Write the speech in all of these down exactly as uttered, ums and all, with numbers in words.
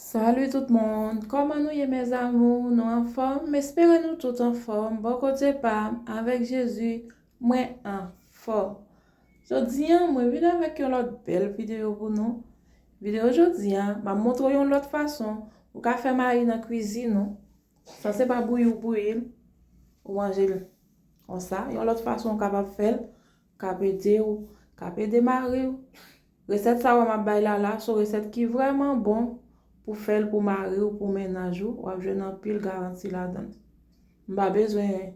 Salut tout moun, kòman nou ye mes amours? Nou anfòm? M espere nou tout anfòm. Bò kote pa m, avèk Jezi, mwen anfòm. Jodi a, mwen vin avèk yon lòt bèl videyo pou nou. Videyo jodi a, m ap montre w yon lòt fason ou ka fè mayi nan kwizin ou. Sa se pa bouyi w bouyi l, ou manje l konsa. Yon lòt fason ou kapab fè l, k ap ede w, k ap ede mari w. Resèt sa w m ap bay la la, se yon resèt ki vrèman bon pou fè l pou mari w, pou mennaj ou. W ap jwenn anpil garanti ladan l. M pa bezwen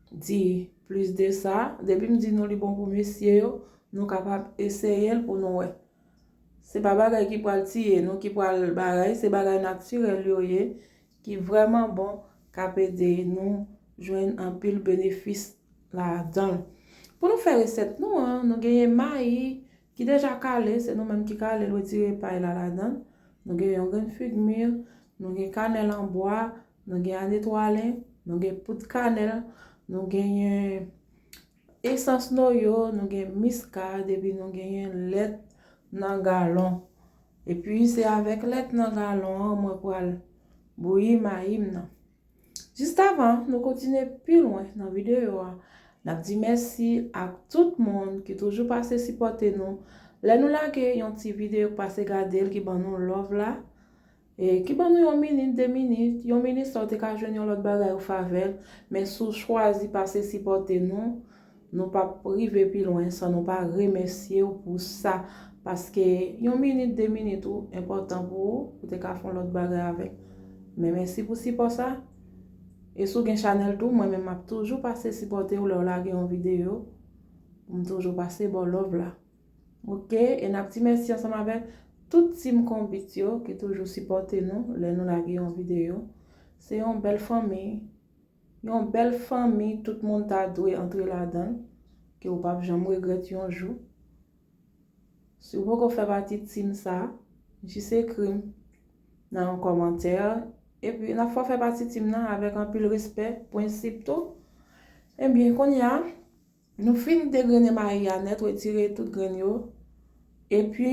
di plis de sa. Depi m di nou li bon pou mesye yo, nou kapab eseye l pou nou wè. Se pa bagay ki pral tiye nou, ki pral bagay, se bagay natirèl yo ye, ki vrèman bon, k ap ede nou jwenn anpil benefis ladan l. Pou nou fè resèt nou an, nou genyen mayi ki deja kale, se nou menm ki kale l, retire pay la ladan l. Nou genyen yon grenn fig mir, nou gen kanèl an bwa, nou gen anetwalen, nou gen poud kanèl, nou genyen esans noyo, nou gen miskad, epi nou genyen lèt nan galon. Epi se avèk lèt nan galon an mwen pral bouyi mayi m nan. Jis avan nou kontinye pi lwen nan videyo a, n ap di mèsi ak tout moun ki toujou pase sipòte nou. Lè nou lage yon ti videyo, pase gade l, ki ban nou love la, e ki ban nou yon minit, de minit, yon minit sa w te ka jwenn yon lòt bagay ou favè l, men si w chwazi pase sipòte nou, nou p ap rive pi lwen san nou pa remèsye w pou sa, paske yon minit, de minit ou enpòtan pou ou, ou te ka fè yon lòt bagay avèk. Men mèsi pou sipò sa. E si w gen chanèl tou, mwen menm m ap toujou pase sipòte w lè w lage yon videyo. M toujou pase ba w love la. Oke, e n ap di mèsi ansanm avèk tout team Konbit yo ki toujou sipòte nou lè nou lage yon videyo. Se yon bèl fanmi, yon bèl fanmi tout moun ta dwe antre ladan l, ke w p ap janm regrèt yon jou. Si w poko fè pati team sa, jis ekri m nan yon kòmantè, epi n ap fè w fè pati team nan avèk anpil respè, prensip tou. Ebyen, kounye a, nou fin degrennen mayi a nèt, retire tout grenn yo. Epi,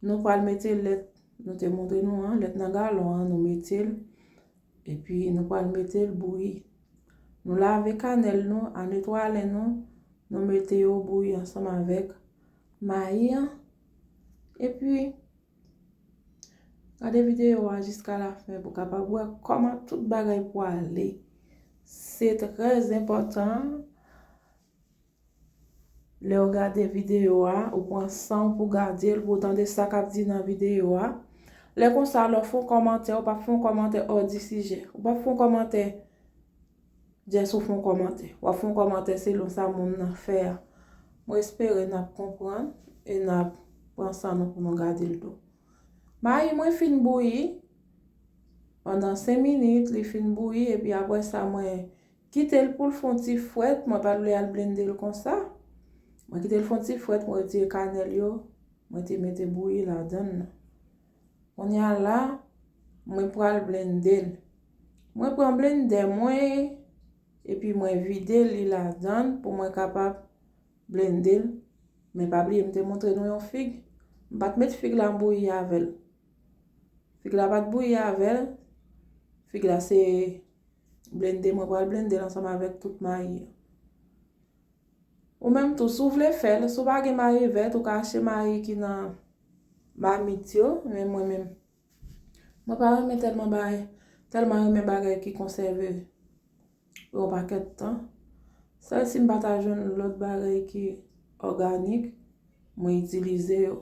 nou pral mete lèt nou te montre nou an, lèt nan galon an, nou mete l. Epi, nou pral mete l bouyi. Nou lave kanèl nou, anetwalen nou, nou mete yo bouyi ansanm avèk mayi an. Epi, gade videyo a jiska lafen pou w kapab wè kòman tout bagay pwale. Se trè enpòtan lè w gade videyo a, ou pran san w pou gade l, pou w tande sa k ap di nan videyo a. Lè konsa, lè w fè yon kòmantè, ou p ap fè yon kòmantè hors du sujet. Ou p ap fè yon kòmantè Jès ou fè yon kòmantè. W ap fè yon kòmantè selon sa moun nan fè a. Mwen espere n ap konprann e n ap pran san nou pou nou gade l tou. Mayi mwen fin bouyi pandan senk minit, li fin bouyi, epi apre sa, mwen kite l pou l fè yon ti frèt. Mwen pa t vle al blende l konsa. Mwen kite l fè yon ti frèt, mwen retire kanèl yo, mwen te mete bouyi ladan l nan. Kounye a la, mwen pral blende l. Mwen pran blendè mwen, epi mwen vide li ladan l pou mwen kapab blende l. Men pa bliye, m te montre nou yon fig. M pa t met fig la bouyi avè l. Fig la pa t bouyi avè l. Fig la se blende, mwen pral blende l ansanm avèk tout mayi an. Ou menm tou, si w vle fè l, si w pa gen mayi vèt, ou ka achte mayi ki nan mamit yo, men mwen menm, mwen pa renmen tèlman bagay, tèlman renmen bagay ki konsève yon pakèt tan. Sèl si m pa ta jwenn lòt bagay ki òganik, mwen itilize yo.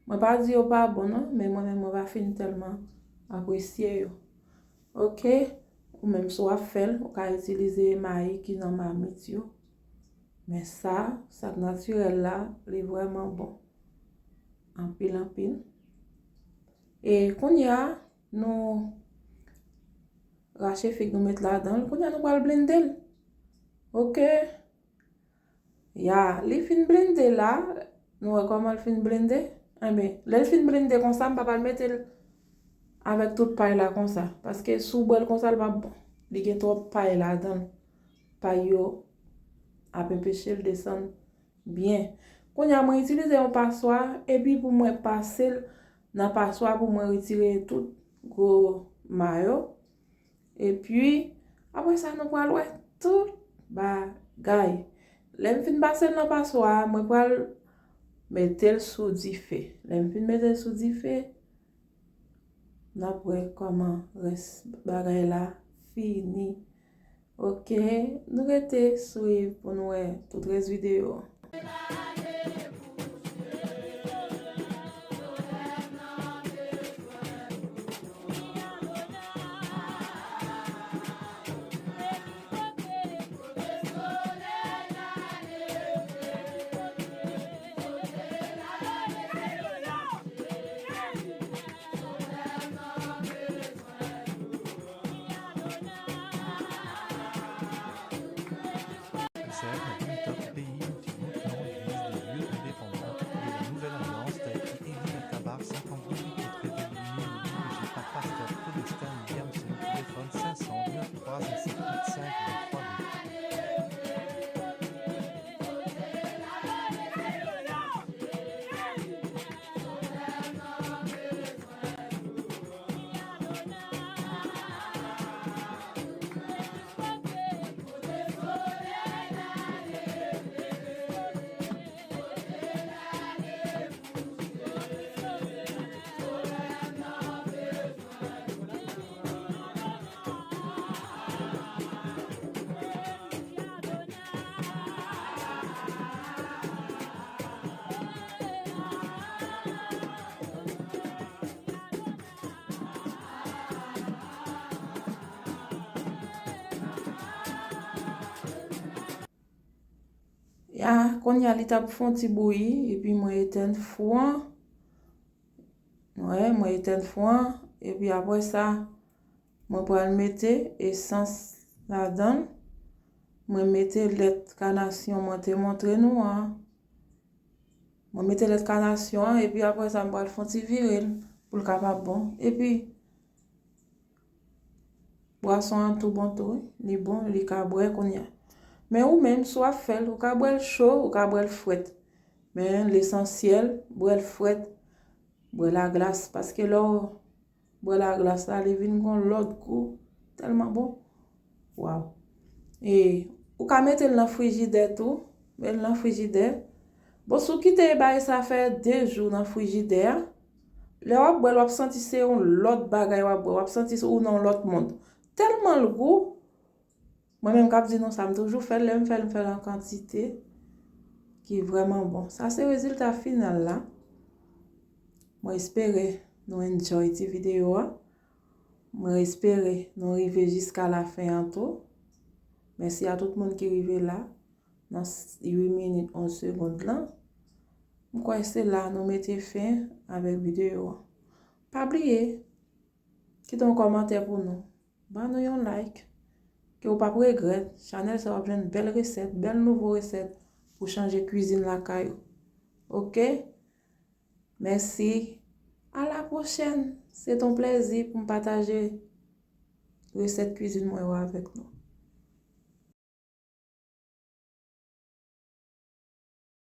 Mwen pa di yo pa bon non, men mwen menm mwen pa fin tèlman apresye yo. Oke, ou menm si w ap fè l, ou ka itilize mayi ki nan mamit yo. Men sa, sa k natirèl la, li vrèman bon. Anpil, anpil. E kounye a, nou rache fig nou met ladan l. Kounye a nou pral blende l. Oke. Ya, li fin blende la. Nou wè kòman l fin blende? Enben, lè l fin blende konsa, m pa pral mete l avèk tout pay la konsa. Paske si w bwè l konsa, l p ap bon. Li gen twòp pay ladan l. Pay yo ap anpeche l desann byen. Kounye a, mwen itilize yon paswa, epi pou mwen pase l nan paswa pou mwen retire tout gwo ma yo. Epi, apre sa, nou pral wè tout bagay. Lè m fin pase l nan paswa a, mwen pral mete l sou dife. Lè m fin mete l sou dife, n ap wè kòman rès bagay la fini. Ok, nou rete swiv pou nou wè tout rès videyo an. Sèn, vèritèb peyi nou ki tout non legliz de Dieu indépendant de la Nouvelle Alliance, tèl ki Élie Mercaba, Saint-André, Réveillé, dirigé par pasteur Codestin Williamson, téléphone cinq cent neuf trois zéro sept huit cinq vingt-trois deux. Ya, kounye a li t ap fè yon ti bouyi, epi mwen etèn fou an. Wè, mwen etèn fou an, epi apre sa, mwen pral mete esans ladan l. Mwen mete lèt kanasyon mwen te montre nou an. Mwen mete lèt kanasyon an, epi apre sa, mwen pral fè yon ti vire l pou l kapab bon. Epi, bwason an tou bon tou, wi. Li bon, li ka bwè kounye a. Men ou menm, si w ap fè l, ou ka bwè l cho, ou ka bwè l frèt. Men lesansyèl, bwè l frèt, bwè laglas. Paske lè w bwè laglas la, li vin gon lòt gou, tèlman bon. Waw. E ou ka mete l nan frijidè tou, met l nan frijidè. Bon, si w kite bagay sa fè de jou nan frijidè a, lè w ap bwè l, w ap santi se yon lòt bagay w ap bwè, w ap santi ou nan yon lòt mond. Tèlman l gou, mwen menm k ap di nou sa, m toujou fè l, lè m fè l, m fè l an kantite ki vrèman bon. Sa se rezilta final la. Mwen espere nou enjoy ti videyo a. Mwen espere nou rive jiska lafen an tou. Mèsi a tout moun ki rive la nan s-, uit minit onz segond lan. M kwè se la nou mete fen avèk videyo an. Pa bliye, kite yon kòmantè pou nou. Ban nou yon like. Ke w p ap regrèt. Chanèl sa w ap jwenn bèl resèt, bèl nouvo resèt pou chanje kwizin lakay ou. Ok? Mèsi. A la pwochèn. Se t on plèzi pou m pataje resèt kwizin mwen yo avèk nou.